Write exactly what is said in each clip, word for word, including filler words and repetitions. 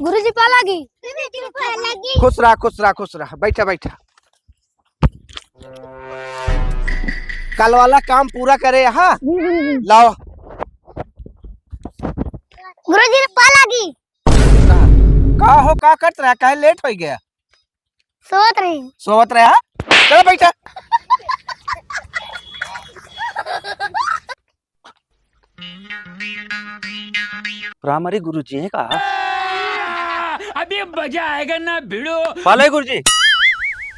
गुरुजी, पाँव लागी। खुश रहा, खुश रहा, खुश रहा। बैठा, बैठा। कल वाला काम पूरा करे, हाँ? लाओ। गुरुजी, पाँव लागी। का हो, का करत रहा, काहे लेट होइ गया? सोवत रहे। सोवत रहे, हाँ? चलो बैठा। प्राइमरी गुरुजी हैं का? अभी मजा आएगा ना भिड़ो। पाँव लागी गुरुजी।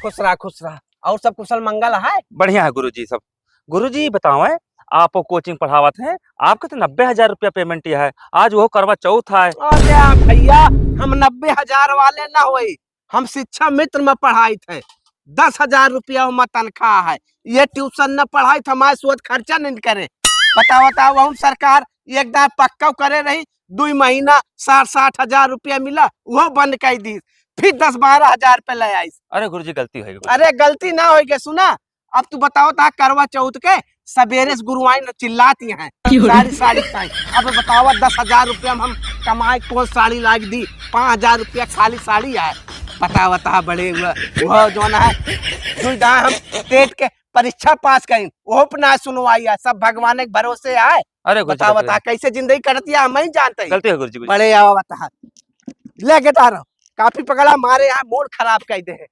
खुश रहा, खुश रहा। और सब कुशल मंगल है? बढ़िया है गुरुजी सब। गुरुजी बताओ, आप कोचिंग पढ़ावत हैं, आपके तो नब्बे हजार रुपया पेमेंट है, आज वो करवा चौथ है। अरे भैया, हम नब्बे हजार वाले ना होई, हम शिक्षा मित्र में पढ़ाइत है, दस हजार रुपया ओमा तनख्वाह है, ये ट्यूशन न पढ़ाइत, हमारे सोच खर्चा नहीं करे। बताओ, बताओ, हम सरकार एक दार पक्का करे रही, दुई महीना साठ, साठ हजार रुपया मिला, वो बंद कर दी, फिर दस बारह हजार पे ले आइस। अरे गुरुजी, गलती होइ गई। अरे गलती ना होइ गई, सुना, अब तू बताओ ता करवा चौथ के सबेरे से गुरुआइन चिल्लाती हैं, क्यों रे? साड़ी, साड़ी ताई। अब बताओ, दस हजार रुपया में हम कमाए, कौन साड़ी लाग दी? पाँच हजार रुपया खाली साड़ी है। बताओ ता बड़े हुआ, वो जौन है, दुई दाएं हम टेट के परीक्षा पास करी, वो पे ना सुनवाई है, सब भगवान के भरोसे है। अरे गुरुजी, बताओ गलती ता है। कैसे जिंदगी कटती है, हम ही जानते हैं। गलती है गुरुजी, गुरुजी। बड़े आवा बता, ले के तारो, कापी पकड़ा, मारे यहाँ मूड खराब कर दे।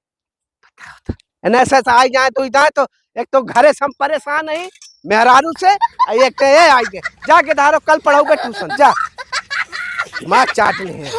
एने से आई जाए तो इधर तो, एक तो घरे से हम परेशान नहीं मेहरारू से, और एक तो ये आई गए। जाके धारो, कल पढ़ाऊबे ट्यूशन, जा। दिमाग चाट ले है।